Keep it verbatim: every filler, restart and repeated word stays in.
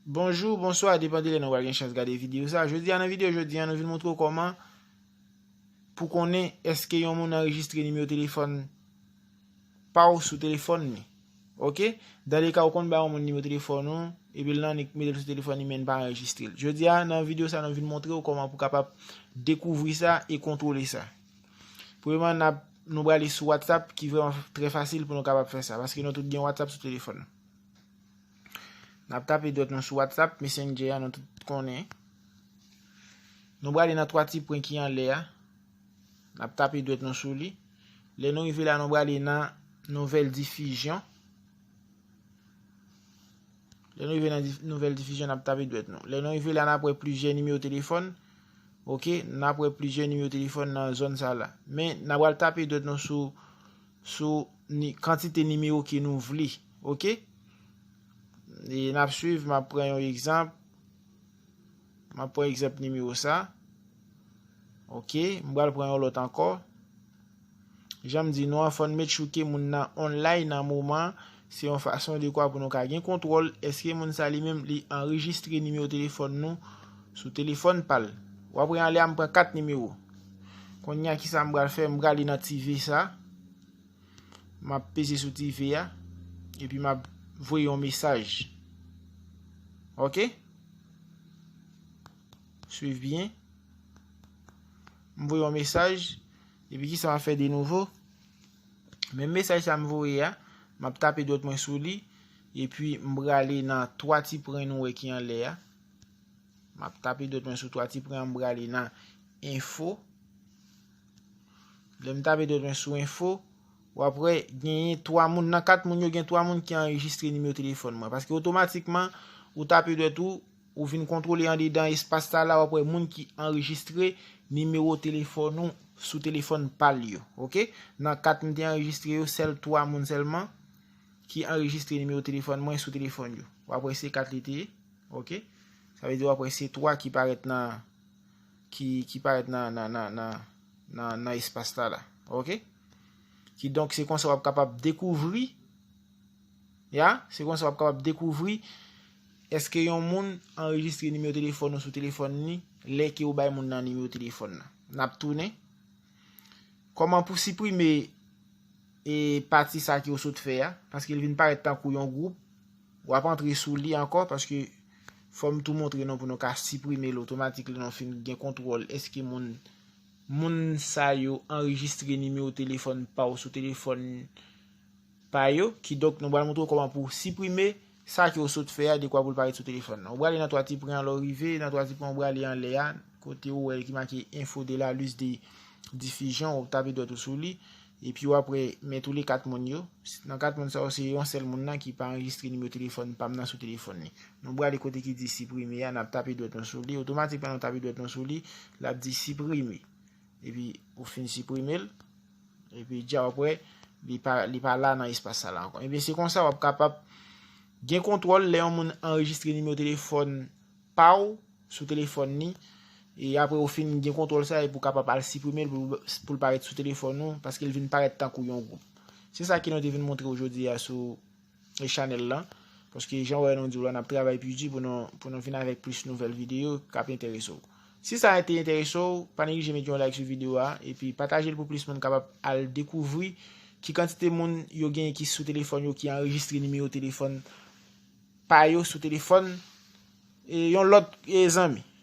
Bonjou, bonswa, depann de lè nou pral gen chans gade videyo sa. Jodi a, nan videyo jodi a, nou vin montre w kòman pou konnen èske yon moun anrejistre nimewo telefòn pa w sou telefòn li. Oke? Dan le ka ou konn ba yon moun nimewo telefòn ou, epi l nan annik mete l sou telefòn li, men l pa anrejistre l. Jodi a, nan videyo sa, nou vin montre w kòman pou kapab dekouvri sa e kontwole sa. Premyèman, n ap, nou prale sou WhatsApp, ki vrèman trè fasil pou nou kapab fè sa, paske nou tout gen WhatsApp sou telefòn. N ap tape dwèt nou sou WhatsApp, Messenger a, nou tout konnen. Nou prale nan twa ti pwen ki anlè a. N ap tape dwèt nou sou li. Lè nou rive la, nou prale nan nouvèl difizyon. Lè nou rive nan dif- nouvèl difizyon, n ap tape dwèt nou. Lè nou rive la, n ap wè plizyè nimewo telefòn. Oke, n ap wè plizyè nimewo telefòn nan zòn sa la. Men, n ap pral tape dwèt nou sou, sou ni, kantite nimewo ke nou vle. Oke? E n ap swiv, m ap pran yon egzanp. M ap pran egzanp nimewo sa. Oke, m pral pran yon lòt ankò. Jan m di nou an, fò n make sure ke moun nan online nan moman an. Se yon fason dekwa pou nou ka gen kontwòl èske moun sa li menm li anrejistre nimewo telefòn nou sou telefòn pa l. W ap wè anlè a, m pran kat nimewo. Kounye a, kisa m pral fè? M prale nan ti V sa. M ap peze sou ti V a. Epi m ap voye yon mesaj. Oke? Swiv byen. M voye yon mesaj. Epi kisa m ap fè de nouvo? Menm mesaj sa m voye a, m ap tape dwèt mwen sou li. Epi m prale nan twa ti pwen nou wè ki anlè a. M ap tape dwèt mwen sou twa ti pwen an, m prale nan enfo. Lè m tape dwèt mwen sou enfo, w ap wè genyen twa moun. Nan kat moun yo, gen twa moun ki anrejistre nimewo telefòn mwen. Paske otomatikman, ou tape dwèt ou, ou vin kontwole andedan espas sa la, w ap wè moun ki anrejistre nimewo telefòn ou sou telefòn pa l yo. Oke? Nan kat m te anrejistre yo, sèl twa moun sèlman ki anrejistre nimewo telefòn mwen sou telefòn yo. W ap wè se kat li te ye. Oke? Sa vle di w ap wè se twa ki parèt nan, ki, ki parèt nan, nan, nan, nan, nan, nan espas la la. Oke? Kidonk, se konsa w ap kapab dekouvri, ya, se konsa w ap kapab dekouvri èske yon moun anrejistre nimewo telefòn ou sou telefòn li lè ke ou bay moun nan nimewo telefòn nan. N ap tounen. Kòman pou siprime e pati sa ke w sot fè a, paske l vin parèt tankou yon gwoup. W ap antre sou li ankò, paske fò m tou montre nou pou nou ka siprime l otomatik lè nou fin gen kontwòl èske moun, moun sa yo anrejistre nimewo telefòn pa w sou telefòn pa yo. Kidonk, nou pral montre w kòman pou w siprime sa ke w sot fè a dekwa pou l parèt sou telefòn nan. Ou prale nan twa ti pwen an, lè w rive nan twa ti pwen, ou prale anlè a, kote ou wè ki make info de la liste de diffusion, ou tape dwèt ou sou li. Epi w ap wè, men tou le kat moun yo. Nan kat moun sa yo, se yon sèl moun nan ki pa anrejistre nimewo telefòn pa m nan sou telefòn li. Nou prale kote ki di siprime a, n ap tape dwèt nou sou li. Otomatikman, nou tape dwèt nou sou li, l ap di siprime. Epi, ou fin siprime l. Epi, dja w ap wè, li pa, li pa la nan espas sa la ankò. Ebyen, se konsa w ap kapab gen kontwòl lè yon moun anrejistre nimewo telefòn pa w sou telefòn li. E apre ou fin gen kontwòl sa, epi ou kapab al siprime l pou, pou l parèt sou telefòn ou, paske l vin parèt tankou yon gwoup. Se sa ke nou te vin montre w jodi a sou e chanèl lan. Paske jan w wè nou di w la, n ap travay pi di pou nou, pou nou vin avèk plis nouvèl videyo k ap enterese w. Si sa te enterese w, pa neglije mete yon like sou videyo a, epi pataje l pou plis moun kapab al dekouvri ki kantite moun yo genyen ki sou telefòn yo, ki anrejistre nimewo telefòn pa yo sou telefòn, e yon lòt, e, zanmi.